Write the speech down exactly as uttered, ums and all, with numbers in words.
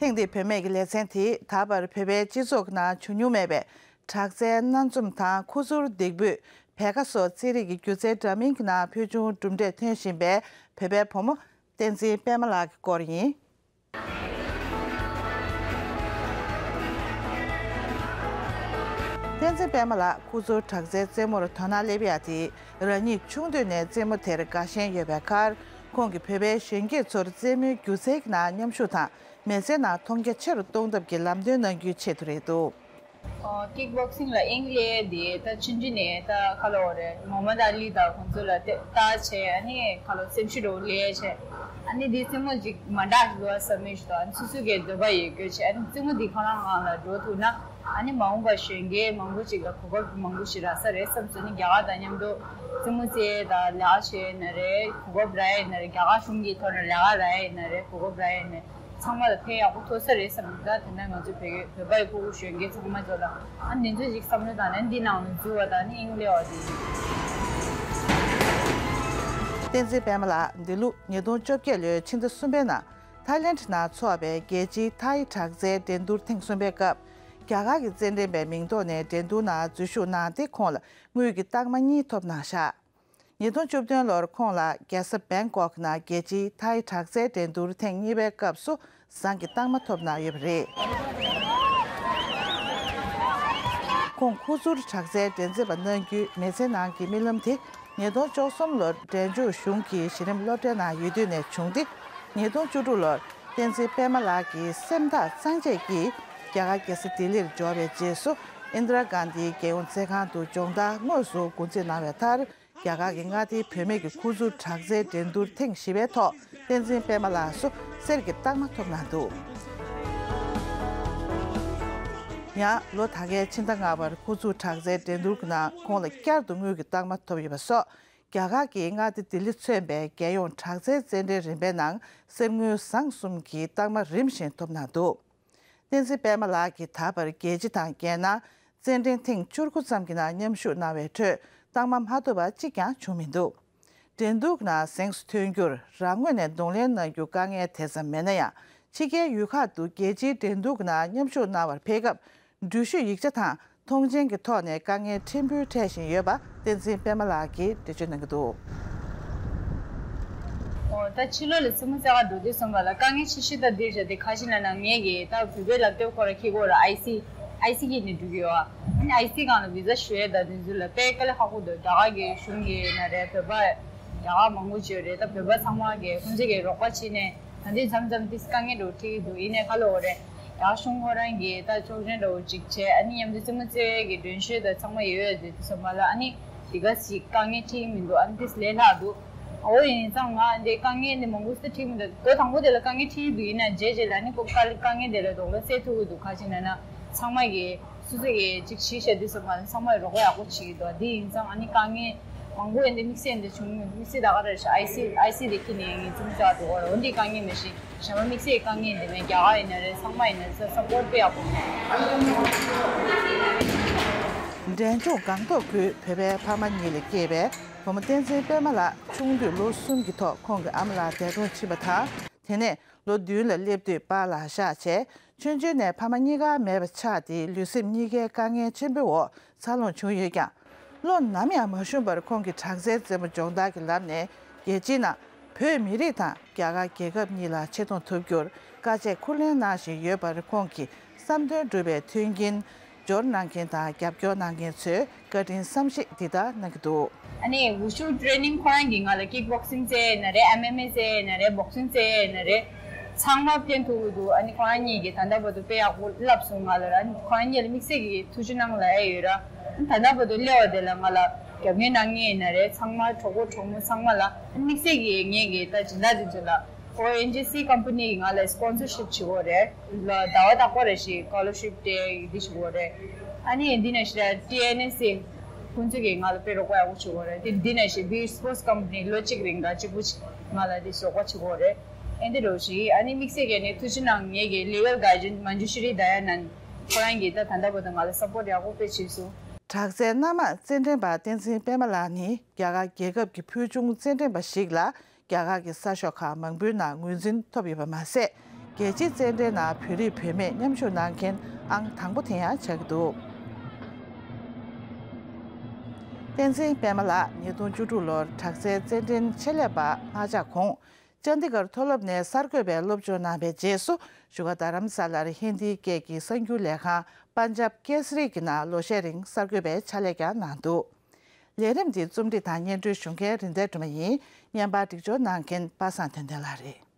ཐེངས་འདིའི་བུད་མེད་ཀྱི་ལེ་ཚན་དེས་ད་བར་བོད་པའི་སྤྱི་ཚོགས་ནང་བྱུང་མྱོང་མེད་པའི་དྲག་རྩལ་སྣ་འཛོམས་དང་ཁུ་ཚུར་ལྡེག་ཕུད། བལ་ཁ་སོགས་རྩེད་རིགས་ཀྱི་སྒྱུ་རྩལ་འདྲ་མིན་གྱི་ནང་ཕུལ་བྱུང་གྲུབ་འབྲས་ཐོན་བཞིན་པའི་བོད་པའི་བུ་མོ་བསྟན་འཛིན་པད་མ་ལགས་ཀྱི་སྐོར་ཡིན། བསྟན་འཛིན་པད་མ་ལགས་ཁུ་ཚུར་དྲག་རྩལ་རྩེད་མོར་དོ་སྣང་སླེབས་ཡ་དེ་རང་ཉིད་ཆུང་དུས་ནས་རྩེད་མོ་དེར་དགའ་ཞེན་ཡོད་པའི་ཁར། ཁོང་གིས་བོད་པའི་གཞོན་སྐྱེས་ཚོར་རྩེད་མོའི་སྒྱུ་རྩལ་གྱི་ནང་མཉམ་ཞུགས་དང་མི་ཚེའི་ནང་མཐོང་རྒྱ་ཆེ་རུ་གཏོང་ཐབས་ཀྱི་ལམ་སྟོན་གནང་རྒྱུའི་ཆེད་དུ་རེད་འདུག། ཨོ། ཀིག་བོག་སིང་ལ་དབྱིངས་སླེབས་དེ་ད་ཆུང་དུས་ནས་ད་ཁ་ལོ་རེད། མོ་མ་དང་ལི་དང་ཁོང་ཚོ་ལ་ལྟ་བྱས། ཨ་ནི་ཁ་ལོ་སེམས་ཤུགས་འགྲོ་ལས་བྱས། ཨ་ནི་དེ་རྩེད་མོ་ཅིག་མ་འདྲ་ཞིག་འདུག་ཨ་བསམ་མི་ཞིག་དང་། ཨ་ནི་སོ་སོ་གི་འདོད་པ་ཡོད་དགོས་བྱས། ཨ་ནི་རྩེད་མོ་དེ་ཁོ་རང་ངང་ལ་འགྲོ་ཐུབ་ན། ཨ་ནི་མ་འོངས་པ་གཞོན་སྐྱེས་མང་པོ་ཅིག་ལ་གོ་སྐབས་མང་པོ་ཞིག་རག་ས་རེད་བསམ་སོང་། ཨ་ནི་རྒྱ་གར་དང་མཉམ་དུ་རྩེད་མོ་རྩེ་དང་ལས་ཀ་བྱས་ན་རེད། གོ་སྐབས་རག་ཡ་ཡིན་ན་རེད། རྒྱ་གར་གཞུང་གི་ཐོག་ནས་ལས་ཀ་རག་ཡ་ཡིན་ན་རེད། གོ་སྐབས་རག་ཡ་ཡིན་ན་རེད། ཚང་མ་ལ་ཕན་ཡག་པོ་ཐོགས་ས་རེད་བསམ་གི། ད་དེ་འདྲ་ང་ཚོ་བོད་བོད་པའི་ཕྲུ་གུ་གཞོན་སྐྱེས་ཚང་མ་ཚོ་ལ་ཨ་འདི་ཚོ་ཞིག་བསམ་བློ་བཏང་ནས་འདི་ནང་ལ་འཛུལ་བ་དང་ནི་དབྱིངས་སླེབས་པ་དེ་ཡིན། བསྟན་འཛིན་པད་མ་ལགས་འདི་ལོ་ཉིས་སྟོང་བཅོ་བརྒྱད་ལོའི་ཕྱི་ཟླ་གསུམ་པའི་ནང་ཐའི་ལེནྜ་ནང་འཚོགས་པའི་རྒྱལ་སྤྱིའི་ཐའི་དྲག་རྩལ་འགྲན་བསྡུར་ཐེངས་གསུམ་པའི་སྐབས། རྒྱ་གར་གྱི་རྩེད་འགྲན་པའི་མིང་ཐོག་ནས་འགྲན་བསྡུར་ནང་འཛུལ་ཞུགས་གནང་སྟེ་ཁོང་ལ་དངུལ་གྱི་རྟགས་མ་གཉིས་ཐོབ་གནང་བཞག། ཉིས་སྟོང་བཅུ་བདུན་ལོར་ཁོང་ལ་རྒྱལ་ས་བེང་ཀོག་ནང་རྒྱལ་སྤྱིའི་ཐའི་དྲག་རྩལ་འགྲན་བསྡུར་ཐེངས་གཉིས་པའི་སྐབས་སུ་ཟངས་ཀྱི་རྟགས་མ་ཐོབ་གནང་ཡོད་པ་རེད། ཁོང་ཁུ་ཚུར་དྲག་རྩལ་འགྲན་རྩོད་པ་གནང་རྒྱུའི་མི་ཚེ་ནང་གི་རྨི་ལམ་དེ། ཉིས་སྟོང་བཅུ་གསུམ་ལོར་འབྲས་ལྗོངས་གཞུང་གི་གཞི་རིམ་སློབ་གྲྭའི་ནང་ཡོད་དུས་ནས་བྱུང་སྟེ། ཉིས་སྟོང་བཅུ་དྲུག་ལོར་བསྟན་འཛིན་པད་མ་ལགས་ཀྱི་སེམས་ཐག་གཙང་བཅད་ཀྱིས་རྒྱ་གར་རྒྱལ་ས་ལྡི་ལིར་འབྱོར་བའི་རྗེས་སུ། ཨིན་དྲ་གྷན་དྷིའི་རྒྱལ་ཡོངས་རྩེད་ཁང་དུ་སྦྱོང་བརྡར་དངོས་སུ་འགོ་འཛིན་གནང་བའི་མཐར། རྒྱ་གར་གྱི་མངའ་སྡེའི་བུད་མེད་ཀྱི་ཁུ་ཚུར་དྲག་རྩལ་འགྲན་བསྡུར་ཐེངས་བཞི་པའི་ཐོག་བསྟན་འཛིན་པད་མ་ལགས་སུ་གསེར་གྱི་རྟགས་མ་ཐོབ་གནང་འདུག། ཡང་ལོ་ད་གའི་ཕྱི་ཟླ་ལྔ་པར་ཁུ་ཚུར་དྲག་རྩལ་འགྲན་བསྡུར་གྱི་ནང་ཁོང་ལ་བསྐྱར་དུ་དངུལ་གྱི་རྟགས་མ་ཐོབ་ཡོད་པ་སོགས། རྒྱ་གར་གྱི་མངའ་སྡེ་ལྡི་ལི་མཚོན་པའི་རྒྱལ་ཡོངས་དྲག་རྩལ་རྩེད་འགྲན་རིམ་པའི་ནང་གསེར་དངུལ་ཟངས་གསུམ་གྱི་རྟགས་མ་རིམ་བཞིན་ཐོབ་གནང་འདུག། བསྟན་འཛིན་པད་མ་ལགས་ཀྱིས་ད་བར་རྒྱལ་སྤྱི་དང་རྒྱལ་ནང་རྩེད་འགྲན་ཐེངས་བཅུ་དགུ་ཙམ་གྱི་ནང་མཉམ་ཞུགས་གནང་བའི་ཁྲོད་རྟགས་མ་མ་ཐོབ་པ་གཅིག་ཀྱང་བྱུང་མི་འདུག། འགྲན་བསྡུར་ནང་གཟེངས་སུ་ཐོན་རྒྱུར་རང་ངོས་ནས་གདོང་ལེན་གནང་རྒྱུ་དཀའ་ངལ་དེ་ཙམ་མེད་ན་ཡང་། ཕྱི་རྒྱལ་ཡུལ་ཁག་ཏུ་རྒྱལ་སྤྱིའི་འགྲན་བསྡུར་ནང་མཉམ་ཞུགས་གནང་བར་ཕེབས་སྐབས། འགྲུལ་བཞུད་ཡིག་ཆ་དང་མཐོང་མཆན་གྱི་ཐོག་ནས་དཀའ་ངལ་ཕྲན་བུ་འཕྲད་བཞིན་ཡོད་པ་བསྟན་འཛིན་པད་མ་ལགས་ཀྱིས་འགྲེལ་བརྗོད་གནང་གི་འདུག། ཨོ། ད་ཕྱི་ལོགས་ལ་རྩེད་མོ་རྩེ་ག་འགྲོ་དུས་ཙམ་པ་ལ་དཀའ་ངལ་ཆེ་ཤོས་ད་འདིར་བཞག་སྟེ། ཁ་ཅིག་ན་ན་ངས་ཀྱི་ད་བོད་པའི་ལག་དེབ་ཁོ་ར་འཁྱེར་དགོས་ར། ཨའི་སི་ཨའི་སི་འཁྱེར་ནས་འགྲོ་གི་ཡོད་ཨ། ཨ་ནི་ཨའི་སི་སྒང་ལ་བི་ཟ་ཞུ་ཡས་ད་དེ་ཚོ་ལ་དཔེ་དཀའ་ལས་ཁག་པོ་འདུག། རྒྱ་གར་གྱི་གཞུང་གི་ན་རེད། བོད་པ་རྒྱ་གར་མང་པོ་ཅིག་ཡོད་རེད། ད་བོད་པ་ཚང་མ་གི་ཁོང་ཚོ་གི་རོགས་པ་བྱས་ནས། ད་འདི་མཚམས་མཚམས་ཏིས་དཀའ་ངལ་འགྲོ་འཕྲད་ཀྱི་འདུག། ཡིན་ནའི་ཁ་ལོ་འོ་རེད། ཡག་གཞུང་ཁོ་རང་གིས་ད་ཆོག་མཆན་འདྲ་བོ་ཅིག་བྱས། ཨ་ནི་མཉམ་དུ་རྩེད་མོ་རྩེ་བའི་གི་མགྲོན་ཤོས་དང་ཚང་མ་ཡོད་ཡོད་དུས་ཙམ་པ་ལ། ཨ་ནི་དེ་ག་ཞིག་དཀའ་ངལ་འཕྲད་ཀྱི་མི་འདུག། ཨ་ནི་ཏིས་ལས་སླ་འདུག། འོ་ཡིན་ཙང་ང་འདི་དཀའ་ངལ་འདི་མང་པོ་སེ་འཕྲད་ཀྱི་མི་འདུག། ལོ་དང་པོ་དེ་ལ་དཀའ་ངལ་འཕྲད་ཀྱི་འདུག། ཡིན་ན་རྗེས་རྗེས་ལ་ཨ་ནི་ཁོ་དཀའ་དཀའ་ངལ་དེ་ལ་རྡོག་རོལ་སེལ་ཐུབ་ཀྱི་འདུག། ག་ཅི་ན་ན་ཚང་མ་གིས་སོ་སོ་གིས་ཅིག་གཞི་བཞག་དུས་ཙམ་པ་ཚང་མས་རོགས་པ་ཡག་པོ་བྱེད་ཀྱི་འདུག། འདི་ཡིན་ཙང་ཨ་ནི་དཀའ་ངལ་མང་པོ་ཡིན་ཏེ། དམིགས་བསལ་འདི་བྱུང་། དམིགས་བསལ་ད་ག་རེ་ཞིག་ཨའི་སི་ཨའི་སི་འདི་ཁྱེར་ནས་ངས་རྩེད་མོ་རྩེ་ག་འགྲོ་གི་རེད། འོ་འདི་དཀའ་ངལ་མེད་ཤག། གཞན་པ་དམིགས་བསལ་དཀའ་ངལ་འདི་མེད། རྒྱ་གར་ཡིན་ན་རེད། ཚང་མ་ཡིན་ན་རེད། ས་སབ་པོར་དཔེ་ཡག་པོ་མེད། འབྲས་ལྗོངས་སྒང་ཏོག་ཁུལ་བོད་པའི་ཕ་མ་གཉིས་ལ་སྐྱེས་པའི་བུ་མོ་བསྟན་འཛིན་པད་མ་ལགས་ཆུང་དུས་ལོ་གསུམ་གྱི་ཐོག་ཁོང་གི་ཨ་མ་ལགས་འདས་གྲོངས་ཕྱིན་པ་དང་། དེ་ནས་ལོ་བདུན་ལ་སླེབས་དུས་པཱ་ལགས་གཤགས་བྱས། ཆུང་ཆུང་ནས་ཕ་མ་གཉིས་ཀ་མེད་པ་ཆགས་ཏེ། ལུས་སེམས་གཉིས་ཀའི་དཀའ་ངལ་ཆེན་པོའི་འོག་འཚར་ལོངས་བྱུང་ཡོད་ཀྱང་། བློ་ནམ་ཡང་མ་ཞུམ་པར་ཁོང་གིས་དྲག་རྩལ་རྩེད་མོ་སྦྱོང་བརྡར་གྱི་ལམ་ནས་རྒྱལ་སྤྱིའི་ནང་བོད་མི་རིགས་དང་རྒྱ་གར་རྒྱལ་ཁབ་གཉིས་ལ་ཆེ་མཐོང་ཐོབ་རྒྱུར་དཀའ་སྤྱད་ཁུར་ལེན་གནང་བཞིན་ཡོད་པར། ཁོང་གི་བསམ་དོན་འགྲུབ་པའི་མཐུན་རྐྱེན། འབྱོར་གནང་མཁན་དང་རྒྱབ་སྐྱོར་གནང་མཁན་ཚོས་བཀའ་དྲིན་བསམ་ཤེས་འདི་ལྟར་གནང་གི་འདུག། ཨ་ནི་ཝུ་ཤུ་ཊི་རེ་ནིང་ཁོ་རང་གིས་ང་ལ་ཀིག་བོག་སིང་རྩེ་ཡིན་ན་རེད། ཨེམ་ཨེམ་ཨེ་རྩེ་ཡིན་ན་རེད། བོག་སིང་རྩེ་ཡིན་ན་རེད། ཚང་མ་བསྟན་ཐུབ་ཀྱི་འདུག། ཨ་ནི་ཁོ་རང་གཉིས་ཀྱིས་ད་ལྟ་བར་དུ་དཔེ་ཡག་པོ་བསླབས་སོང་ང་ལ། ཨ་ནི་ཁོ་རང་གཉིས་ལ་དམིགས་བསལ་གྱི་ཐུགས་རྗེ་གནང་ལབ་ཡ་ཡོད་ར། ཨ་ནི་ད་ལྟ་བར་དུ་སླེབས་པ་དེ་ལ་ང་ལ་རྒྱབ་སྐྱོར་གནང་མཁན་ཡིན་ན་རེད། ཚང་མ་གྲོགས་པོ་གྲོགས་མོ་ཚང་མ་ལ། ཨ་ནི་དམིགས་བསལ་གྱི་ངས་ཀྱི་ད་སྦྱིན་བདག་དེ་ཚོ་ལ། ཨོ་ཨེན་ཇི་སི་ཀམ་པ་ནི་གིས་ང་ལ་སི་པོན་སར་ཤིབ་བྱེད་ཀྱི་ཡོད་རེད། ལ་ཟླ་བ་རྟག་པར་རེ་ཞིག་སི་ཀོ་ལར་ཤིབ་སྤྲད་འདི་བྱེད་ཀྱི་ཡོད་རེད། ཨ་ནི་འདི་ནང་བཞིན་ཊི་ཨེན་ཨེས་སི་ཁོང་ཚོ་གིས་ང་ལ་དཔེ་རོགས་པ་ཡག་པོ་བྱེད་ཀྱི་ཡོད་རེད། དེ་འདི་ནང་བཞིན་བི་སི་པོན་སར་ཀམ་པ་ནི་ལོ་གཅིག་རིང་ག་གཅིག་པུ་ཅིག་ང་ལ་འདི་རོགས་པ་བྱེད་ཀྱི་ཡོད་རེད། ཨེ་འདི་འདྲ་བོ་ཞིག། ཨ་ནི་དམིགས་བསལ་གྱི་ནི་ཐུགས་རྗེ་གནང་། ངེད་ཀྱི་ལི་གལ་གྷར་ཌི་ཡན་མན་ཇུ་ཤི་རི་དཱ་ཡ་ནན་ཁོ་རང་གིས་ད་ད་ལྟ་བར་དུ་ང་ལ་སབ་པོར་ཊི་ཡག་པོ་དཔེ་བྱས་སོང་། དྲག་རྩལ་སྣ་མང་རྩེད་འགྲན་པ་བསྟན་འཛིན་པད་མ་ལགས་ནི་རྒྱ་གར་རྒྱལ་ཁབ་ཀྱི་ཕུལ་བྱུང་རྩེད་འགྲན་པ་ཞིག་ལ། རྒྱ་གར་གྱི་གསར་ཤོག་ཁག་མང་པོའི་ནང་ངོས་འཛིན་ཐོབ་ཡོད་པ་མ་ཟད། རྒྱལ་སྤྱིའི་རྩེད་འགྲན་ནང་བོད་རིགས་བུད་མེད་མཉམ་ཞུགས་གནང་མཁན་ཨང་དང་པོ་དེ་ཡང་ཆགས་ཀྱི་འདུག་བསྟན་འཛིན་པད་མ་ལགས་ཉིས་སྟོང་བཅུ་དྲུག་ལོར་དྲག་རྩལ་རྩེད་འགྲན་ཆེད་ལས་པ་མངགས་ཆགས་གོང་། ཅན་དི་གར་མཐོ་སློབ་ནས་གསར་འགོད་པའི་སློབ་སྦྱོང་གནང་བའི་རྗེས་སུ་བཞུགས་སྒར་རྡ་རམ་ས་ལར་ཧིན་དིའི་སྐད་ཀྱི་གསར་འགྱུར་ལས་ཁང་པན་ཇབ་ཀེ་སི་རི་གི་ནང་ལོ་ཤས་རིང་གསར་འགོད་པའི་ཕྱག་ལས་ཀྱང་གནང་འདུག་ལས་རིམ་འདི་རྩོམ་སྒྲིག་དང་སྙན་སྒྲོན་ཞུ་མཁན་རིན་ལྡན་སྒྲོལ་མ་ཡིན། བརྙན་པར་སྒྲིག་སྦྱོར་གནང་མཁན་པ་སངས་དོན་ལྡན་ལགས་རེད།